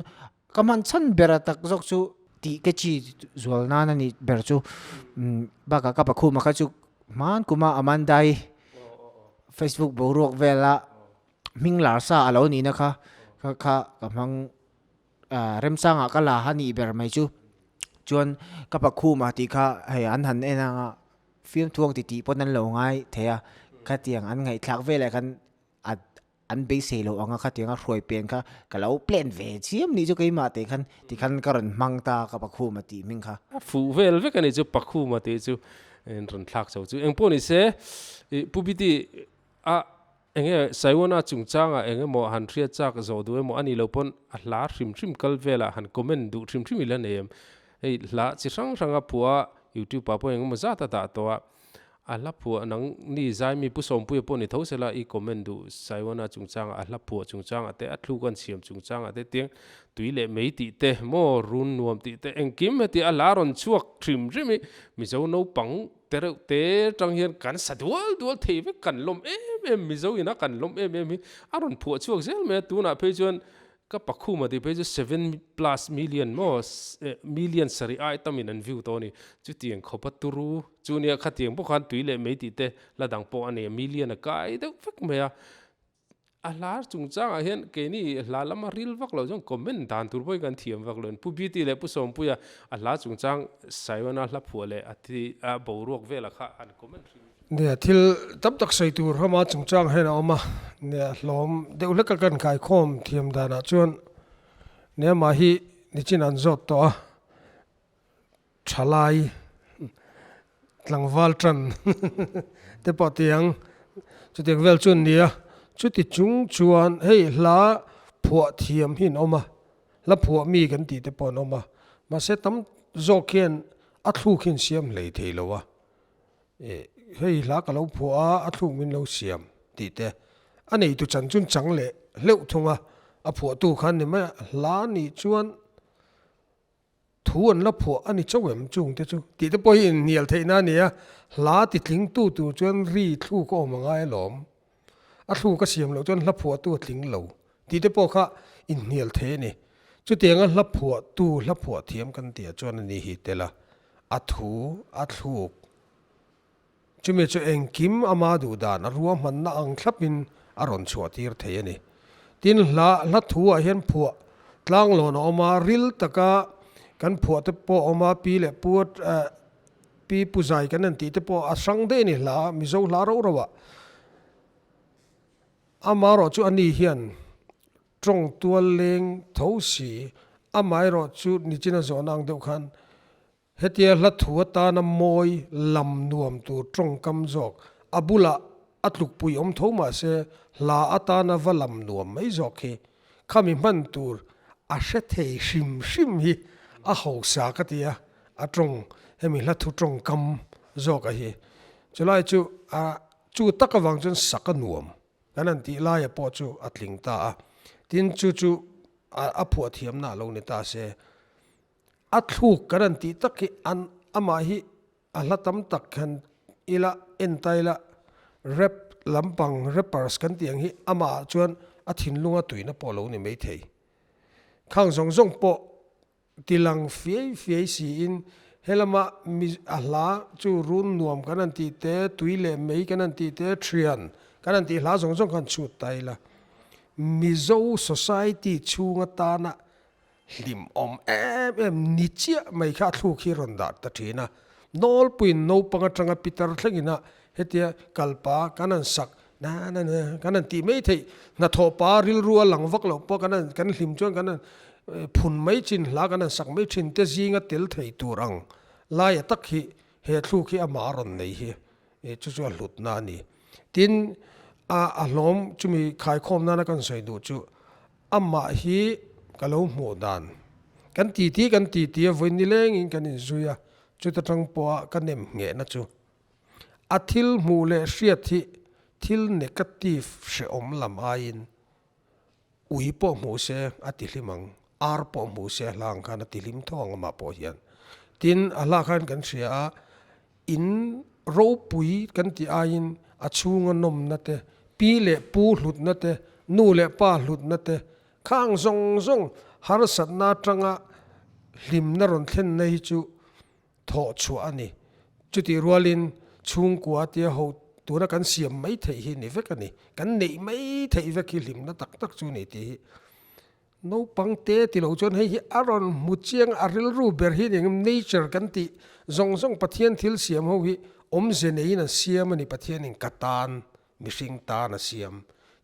ka hman chhan ber a tak zawk chu tih ka chi zual nan a nih ber chu bakah ka pakhuma kha chu hman kuma Amanda-i Facebook boruak vela. Hming lar sa a lo nihna kha kha kha ka hmang ah remsangah ka la a nih ber mai chu chuan ka pakhuma tih kha hei an han en anga fiamthu ang titih pawn an lo ngai thei a khatiang an ngaihthlak veleh khan a an beisei loh anga khatiang a hruai pen kha ka lo plan ve chiam nih chu keimah teh khan tikhan ka rawn hmang ta ka pakhuma tih hming kha. A fuh vel vek a nih chu pakhuma tih chu rawn thlak chho chu engpawh ni se ih Pu Biti a Enge Saiwana chungchangah eng emaw han hriat chak zawh duh emaw a nih loh pawn a hla hrim hrim kal velah han comment duh hrim hrim ila nei em? Hei hla chi hrang hranga phuah a YouTube ah pawh eng emaw zat a dah tawh a. A hla phuah nang ni Zaimi Pu Sawmpuia pawh ni tho sela i comment duh Saiwana chungchangah a hla phuah chungchangah te a thluk an siam chungchangah te tiang tui leh mei tih te maw run nuam tih te engkim heti a hla rawn chhuak hrim hrim hi Mizo naupang te reuh te tang hian kan sa dual dual thei vek kan lawm em em Mizo ina kan lawm em em hi a rawn phuah chhuak zel mai a tunah phei chuan Ka pakhum a tih phei chu 7 plus million maw million sarih ai tamin an view tawh a ni. Chutiang khawpa turu chu nia khatiang pawh khan tui leh mei tih te la dang pawh a nei a, million a kai deuh vek mai a. A hla chungchangah hian keini hla lama ril vak lo chuan comment dan tur pawhin kan thiam vak lo. Pu Beauty leh Pu Sawmpuia a hla chungchang Saiwana hla phuah leh a thi a boruak velah kha an comment hrim. Nia, thil tam tak sawi tur hama chungchang hian a awm a, nia hlawm deuh hlek a kan kaikhawm thiam danah chuan nia mah hi nichin an zawt tawh a, thalai tlangval tan te pawh tiang chutiang vel chu an ni a, chuti chung chuan hei hla phuah thiam hi an awm a, hla phuah mi kan tih te pawh an awm a, mahse tam zawk hian a thluk hi an siam hlei thei lo a. Hei hla ka lo phuah a, a thluk min lo siam tih te a neitu chan chun chang leh hleuh thung a, a phuahtu khan ni mai a, hla nih chuan thu an la phuah a ni chauh em chung te chu tih te pawh hi inhnial theihna a ni a, hla ti tlingtu tur chuan ri thluk a awm a ngai alawm, a thluk a siam loh chuan hla phuahtu a tling lo tih te pawh kha inhnial thei a ni. Chutianga hla phuahtu hla phuah thiam kan tih ah chuan a ni hi tel a, a thu a thluk. Chumi chu engkim ama duh dan a ruahmanna ang thlapin a rawn chhuah tir thei a ni. Tin, hla hla thu ah hian phuah tlanglawn a awm a, ril taka kan phuah te pawh a awm a, pi leh pu pi pu zai kan han tih te pawh a hrang daih a ni hla Mizo hla rauh rauh ah. Amaherawh chu ani hian tawng tual leng tho si, amaherawh chu nichina zawhna ang deuh khan hetia hla thu atana mawi lam nuam tur tawngkam zawk a bulah a tlukpui awm tho mahse hla atana va lam nuam mai zawk hi khami hman tur a hre thei hrim hrim hi a hausa ka ti a, a tawng hemi hla thu tawngkam zawk a hi chulai chu a Chu tak avang chuan sak a nuam kan han tih laia pawh chu a tling ta a, tin chu chu a phuah thiamna a lo ni ta se. A thluk kan han tih tak hi an amah hi a hla tam tak han ila en ta ila rap lampang rappers kan tih ang hi amah chuan a thinlunga tuina pawh a lo ni maithei. Khang zawng zawng pawh Tilang fiai fiai siin helama mi a hla chu run nuam kan han tih te, tui leh mei kan han tih te, thian kan han tih hla zawng zawng khan chhut ta ila. Mizo society chhung atana hlimawm em em ni chiah mai kha a thluk hi rawn dah ta thin a. Nawlpuiin naupang atanga pitar thlengin a hetia kalpa kan han sak na na na kan han tih mai theih hnathawh pa rilru a lang vak loh pawh kan han kan hlim chuan kan han phun mai chin hla kan han sak mai thin te zinga tel thei tur ang laia tak hi he thluk hi amah a rawn nei hi chu chu a hlutna a ni. Tin a a hlawm chumi khaikhawm nana kan sawi duh chu amah hi ka lo hmuh dan kan titi kan titi a vawi nilengin kan inzui a chuta tang pawha ka nem nghehna chu A thil hmuh leh hriat hi thil negative hrehawm lam aiin ui pawh hmuh se a ti hlim ang, ar pawh hmuh se a hla ang khan a ti hlim tho ang amah pawh hian. Tin, a hla khan kan hria a, in ropui kan tih aiin a chhunga nawmna te, pi leh pu hlutna te, nu leh pa hlutna te, khang zawng zawng harsatna atanga hlimna rawn thlenna hi chu thawh chhuah a ni. Chutih rualin chhungkua tia ho tuna kan siam mai theih hi ni vek a ni. Kan neih mai theih vek hi hlimna tak tak chu ni tih hi naupang te ti lo chuan hei hi a rawn hmu chiang a rilru ber hi ni engem nature kan tih zawng zawng Pathian thil siam ho hi awmze neiin an siam a ni Pathianin ka tan Mihring tan a siam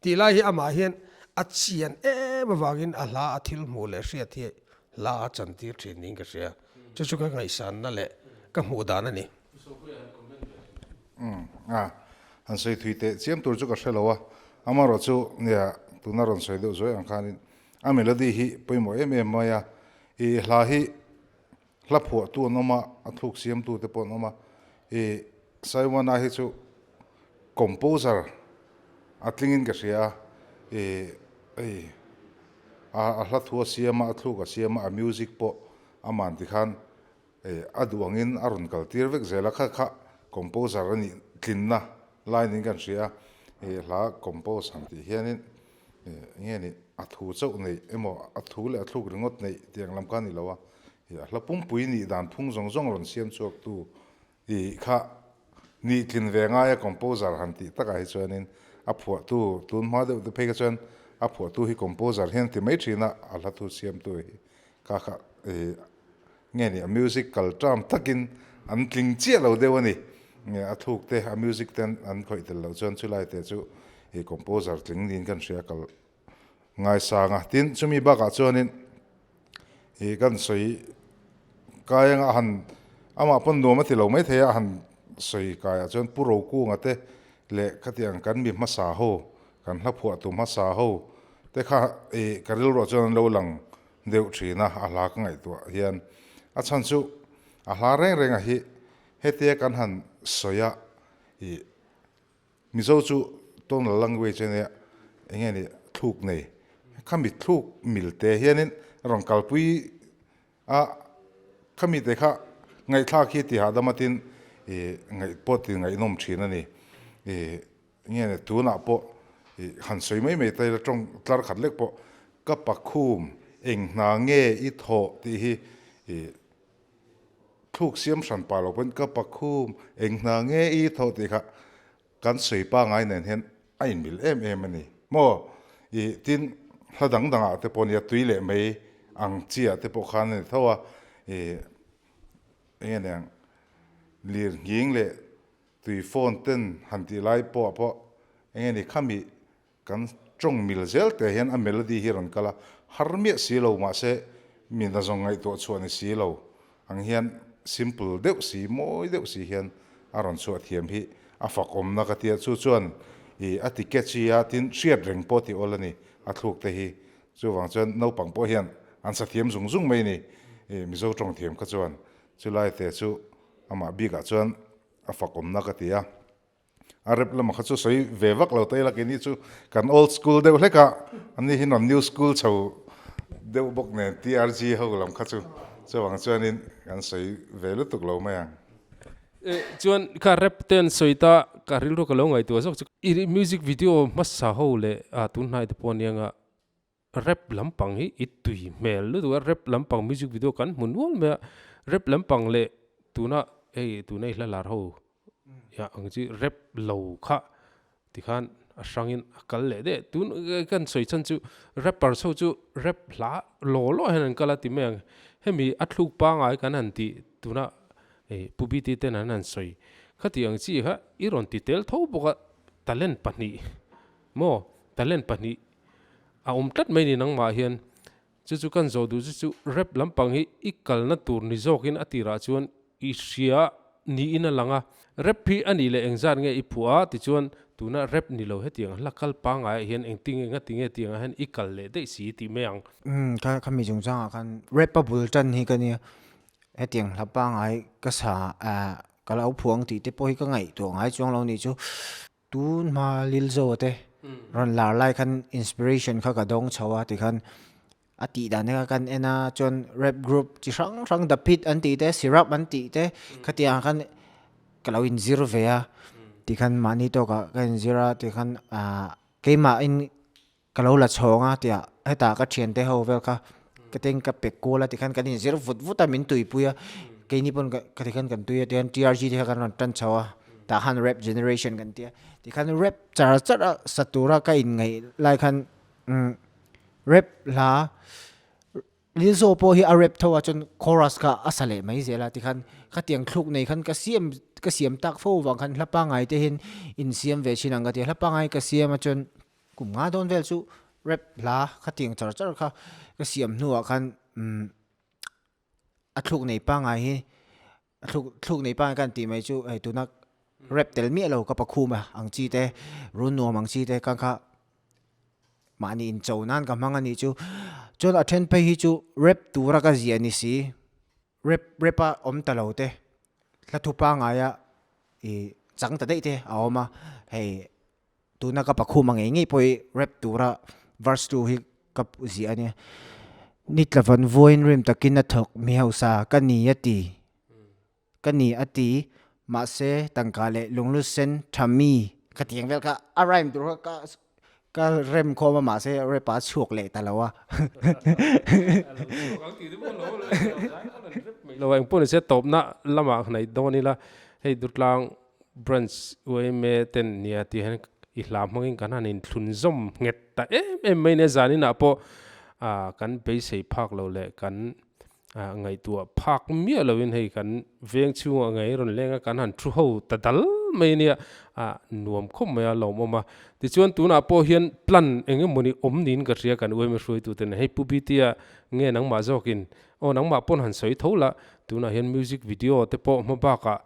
tih lai hi amah hian a chian em avangin a hla a thil hmuh leh hriat hi hla a chantir thin niin ka hria. Chu chu ka ngaihsanna leh ka hmuh dan a ni. Umm a, han sawi thui teh chiam tur chu ka hre lo a, amaherawh chu nia tuna rawn sawi deuh zuai ang khanin a melody hi pawimawh em em mai a, i hla hi hla phuahtu an awm a, a thluk siamtu te pawh an awm a, i. Saiwana hi chu composer a tlingin ka hria a, ih hei a hla thu a siam a, a thluk a siam a, a music pawh aman tikhan a duh angin a rawn kal tir vek zel a, kha kha composer a nih tlinna lai niin kan hria a, ih hla compose han tih hianin ih nge ni a thu chauh neih emaw a thu leh a thluk ringawt neih tiang lam kha a ni lo a, ih a hla pumpui nih dan phung zawng zawng rawn siam chhuak tu Tih kha nih tlin ve ngai a composer han tih takah hi chuanin a phuahtu tun hma deuh te phei kha chuan a phuahtu hi composer hian ti mai thin a, a hla thu siamtu hi kha kha ih nge ni a music kal term takin an tling chiah lo deuh a ni. A thuk te a music te an khawih tel loh chuan chulai te chu ih composer tling niin kan hria kal ngaisang a. Tin, chumi bakah chuanin ih kan sawi kai anga a han amah pawn nuam a ti lo mai thei a, a han sawi kaiah chuan Pu Rokunga te leh khatiang kan mi hmasa ho, kan hla phuahtu hmasa ho te kha ih ka rilruah chuan an lo lang deuh thin a, a hla ka ngaihtuah hian. A chhan chu a hla reng renga hi hetia kan han sawi a ih Mizo chu tonal language a nia, eng nge ni thluk nei, khami thluk mil te hianin rawn kalpui a, khami te kha ngaihthlak hi tihah dam atin ih ngaih pawh ti ngaihnawm thin a ni. Ih eng nge ni tunah pawh ih han sawi mai mai ta ila tawng tlar khat lek pawh ka pakhum eng hna nge i thawh tih hi ih Thluk siam hran pah lo pawhin ka pakhum eng hna nge i tho tih kha kan sawi pangai nen hian a inmil em em a ni maw? Ih tin hla dang dangah te pawh nia tui leh mei ang chi ah te pawh khan a ni tho a, ih eng nge niang lir nghing leh tui phone ten han tih lai pawh ah pawh eng nge ni khami Kan tawng mil zel te hian a melody hi rawn kal a, har miah si lo mahse mi na zawng ngaihtuah chhuah ni si lo ang hian simple deuh si, mawi deuh si hian a rawn chhuah thiam hi a fak awmna ka tia chu chuan ih a ti catchy a tin hriat reng pawh ti awl a ni a thluk te hi chuvang chuan naupang pawh hian an sa thiam zung zung mai a ni ih Mizo tawng thiam kha chuan chulai te chu amah bikah chuan a fak awmna ka ti a. A rep lamah kha chu sawi ve vak lo ta ila keini chu kan old school deuh hlek a, ani hi nuam new school chho deuh bawk nen TRG ho lam kha chu chuvang chuanin kan sawi ve lutuk lo mai ang. Chuan kha rep te an sawi ta ka rilru ka lo ngaihtuah zawk chu i music video hmasa ho leh a tunhnai te pawh anianga Rap lampang hi i tui hmel lutuk a, rap lampang music video kan hmu nual mai a, rap lampang leh tuna hei tuna i hla lar ho ya ang chi rap lo kha tikhan a hrangin a kal leh daih tun kan sawi chhan chu rappers ho chu rap hla law law hian an kal a ti mai ang hemi a thluk pangai kan han tih tuna hei Pu BT ten an han sawi khati ang chi kha i rawn ti tel tho bawk a talent pahnih maw talent pahnih A awm tlat mai ni nangmah hian chu chu kan zawh duh chu chu rap lampang hi i kalna tur ni zawkin a tirah chuan i hria niin a lang a, rap hi a nih leh engzat nge i phuah a tichuan tuna rap ni lo hetiang hla kal pangaiah hian engtin nge ngati nge tiangah hian i kal leh daih si tih mai ang. Umm kha khami chungchangah khan rap a bul tan hi ka nia hetiang hla pangai ka sa ah ka lo phuah ang tih te pawh hi ka ngaihtuah ngai chuang lo nih chu. Tun hma Lilzo te rawn lar lai khan inspiration kha ka dawng chho a tikhan a tih dan te kha kan en a chuan rap group chi hrang hrang The Pit an tih te Syrup an tih te khatiang khan ka lo inzir ve a tikhan mahni tawkah ka inzir a tikhan ah keimahin Ka lo la chhawng a tia hetah ka thiante ho vel kha ka teng ka pe kual a tikhan kan inzir vut vut a min tuipui a keini pawn ka tikhan kan tui a tihian TRG te kha kan rawn tan chho a tah khan rap generation kan tia tikhan rap char char a sa tura ka inngaih lai khan umm rap hla Lilzo pawh hi a rap tho a chuan chorus kha a sa leh mai zel a tikhan khatiang thluk nei khan ka siam ka siam tak fo vang khan hla pangai te hian insiam ve thin ang ka ti a hla pangai ka siam a chuan Kum nga dawn vel chu rap hla khatiang char char kha ka siam hnuah khan umm a thluk nei pangai hi a thluk thluk nei pangai kan tih mai chu hei tuna rap tel miah lo ka pakhum a ang chi te run nuam ang chi te kha kha mahni incho nan ka hmang a nih chu chuan a then phei hi chu rap tura ka ziah ni si rap rap a awm ta lo te hla thu pangaia. i chang ta daih te a awm a, hei tuna ka pakhuma ngei ngei pawh hi rap tura verse 2 hi ka ziah a nia. Ni tlavan vawiin rim takin a thawk mi hausa ka ni a ti. Ka ni a ti, mahse tangka leh lunglu sen tha mi ka ti ang vel kha a rhyme tur kha ka ka rem khawm a mahse rap a chhuak leh ta lo a. Lo engpawh nise tawpna lamah hnaih dawn ila hei Durtlang Branch yma ten nia tih hian i hla hmangin kan han inthlun zawm nghet ta em em mai nia zaninah pawh kan beisei phak lo leh kan Ngaihtuah phak miah loin hei kan veng chhungah ngei rawn leng a, kan han thu ho ta dal mai ania, a nuam khawp mai a lawmawm a. Tichuan tunah pawh hian plan eng emawni awm niin ka hria kan uaime hruaitute nen, hei Pu Bitia nge nangmah zawkin aw nangmah pawn han sawi tho la, tunah hian music video te pawh hma bakah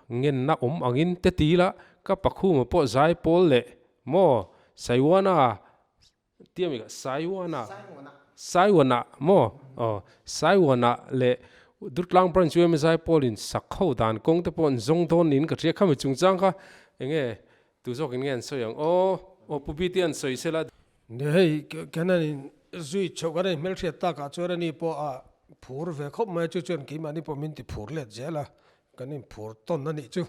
ngenna awm angin te ti la, ka pakhuma pawh zai pawl leh maw Saiwana Tia mi kha Saiwana Saiwana maw aw Saiwana leh Durtlang Branch UMA Zaipawl in sak ho dan kawng te pawh an zawng dawn niin ka hria khami chungchang kha enge tu zawk in nge an sawi ang aw aw Pu Bite an sawi sela. Ni hei kan han in zui chhoh kan han hmelhriat takah chuan ani pawh a phur ve khawp mai a chu chuan keimahni pawh min ti phur let zel a Kan inphur tawn a nih chu.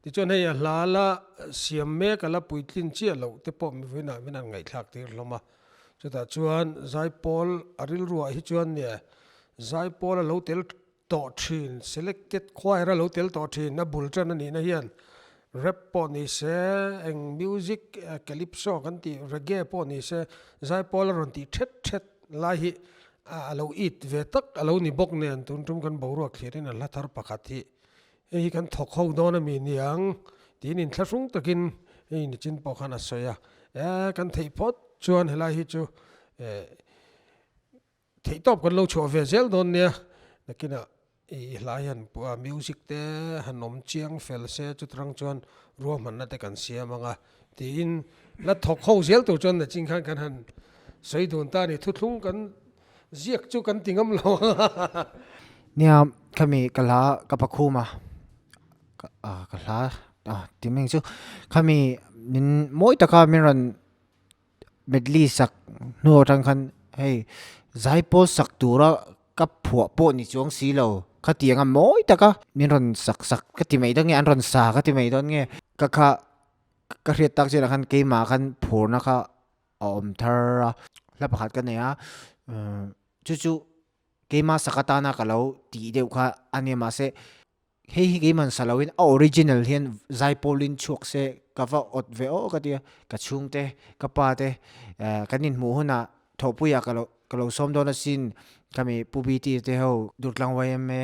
Tichuan hei a hla la siam mek a la puitlin chiah loh te pawh mivuinah min han ngaihthlak tir hlawm a. Chutah chuan Zaipawl a rilruah hi chuan nia Zaipawl a lo tel tawh thin, selected choir a lo tel tawh thin, a bul tan a nihna hian rap pawh ni se, eng music calypso kan tih reggae pawh ni se Zaipawl a rawn tih thet thet lai hi A lo it ve tak a lo ni bawk nen tun tum kan boruak thlirin a hla thar pakhat hi hei hi kan thawk ho dawn a mi niang tiin inthlahrung takin hei nichin pawh khan a sawi a, e kan theih phawt chuan helai hi chu e theihtawp kan lo chhuah ve zel dawn nia nakinah I hla hian music te han awm chiang fel se chutrang chuan ruahmanna te kan siam ang a tiin la thawk ho zel tur chuan nachin khan kan han sawi dun ta a ni thuthlung kan ziak chu kan ti ngam lo ang a. Nia khami ka hla ka pakhum a ka hla ti mai ang chu khami min mawi taka min rawn medley sak hnu atang khan hei zaipawl sak tura ka phuah pawh ni chuang si lo khatiang a mawi tak a min rawn sak sak ka ti mai dawn nge an rawn sa ka ti mai dawn nge ka kha ka hriat tak chiah khan keimah khan phurna kha a awm thar a hla pakhat ka nei a chu chu keimah sak atana ka lo tih deuh kha a nia mahse. Hei hi keimah sa loin a original hian Zaipawlin chhuak se ka va awt ve aw ka ti a, ka chhungte ka pa te kan inhmuh hunah thawhpuiah ka lo ka lo sawm dawn asin khami Pu BT te ho Durtlang yma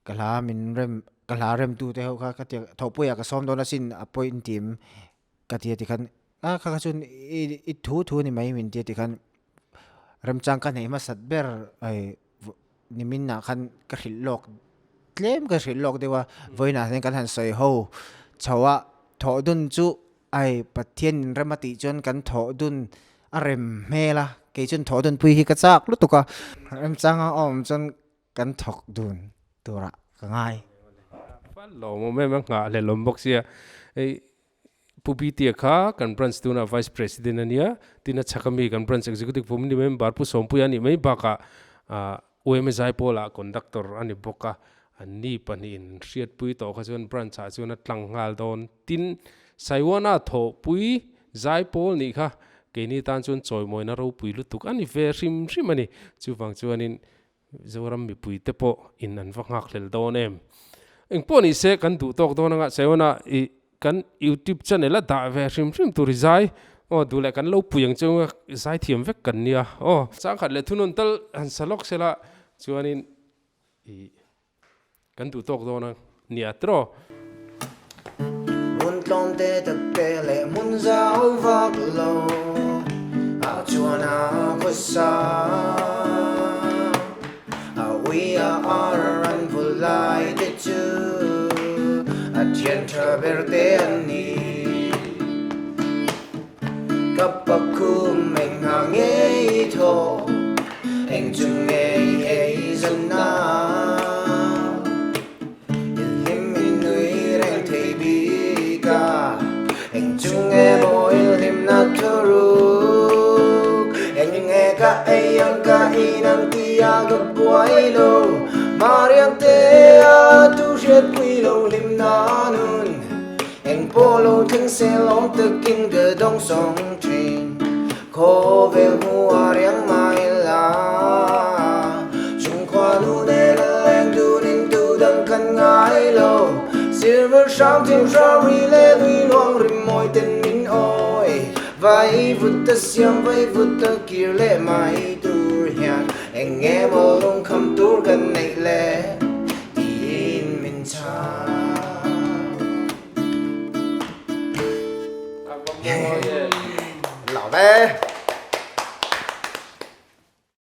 ka hla min rem ka hla remtu te ho kha ka ti a thawhpuiah ka sawm dawn asin a pawh intim ka ti a tikhan a kha kha chuan i i thu thu ni mai min ti a tikhan remchang ka hneih hmasat ber hei nimin ah khan ka hrilh lawk tlem ka hrilh lawk deuh a vawiinah hian kan han sawi ho chho a thawh dun chu ai Pathian in rem a tih chuan kan thawh dun a rem hmel a kei chuan thawh dun pui hi ka chak lutuk a remchang a awm chuan kan thawk dun turah ka ngai. Lawmawm em a nghah hlelawm bawk sia hei Pu Bitia kha kan branch tunah Vice President a nia, tin a chhak ami kan branch Executive Committee member Pu Sawmpuia a nih mai bakah UMA Zaipawl-ah Conductor a ni bawk a, an ni pahnihin hriatpui tawh kha chuan branch ah chuan a tlang nghal dawn. Tin, Saiwana thawhpui Zaipawl nih kha keini tan chuan chawimawina ropui lutuk a ni ve hrim hrim a ni. Chuvang chuanin Zoram mipui te pawh in an va nghak hlel dawn em? Engpawh ni se kan duh tawk dawn anga Saiwana i kan YouTube channel a dah ve hrim hrim tur i zai aw duh leh kan lo pui ang chu zai thiam vek kan nia aw. Changkhat leh thunun tal han sa lawk sela chuanin i Kan duh tawk dawn a nia tiraw. Hmun tlawm te tak te leh hmun zau vak lo ah chuan a khawsa a ui a ar an vul lai te chu a thian tha ber te an ni. Ka pakhum eng hna ngei thaw eng chu ngei ei zan na I hlim i nui reng thei bik. a ka buai lo Mariang te a tu hriat pui lo hlim na nun Eng pawh lo thleng se lawm takin ka dawng sawng thin Khawvel hmu a riang mai la Chungkhua nu nen a leng dunin tu dang kan ngai lo Silver hram thing hram ri leh lui luang rim mawi ten min awi Vai vut ta siam vai vut ta kir leh mai tur hian Eng nge maw lungkham tur kan neih le.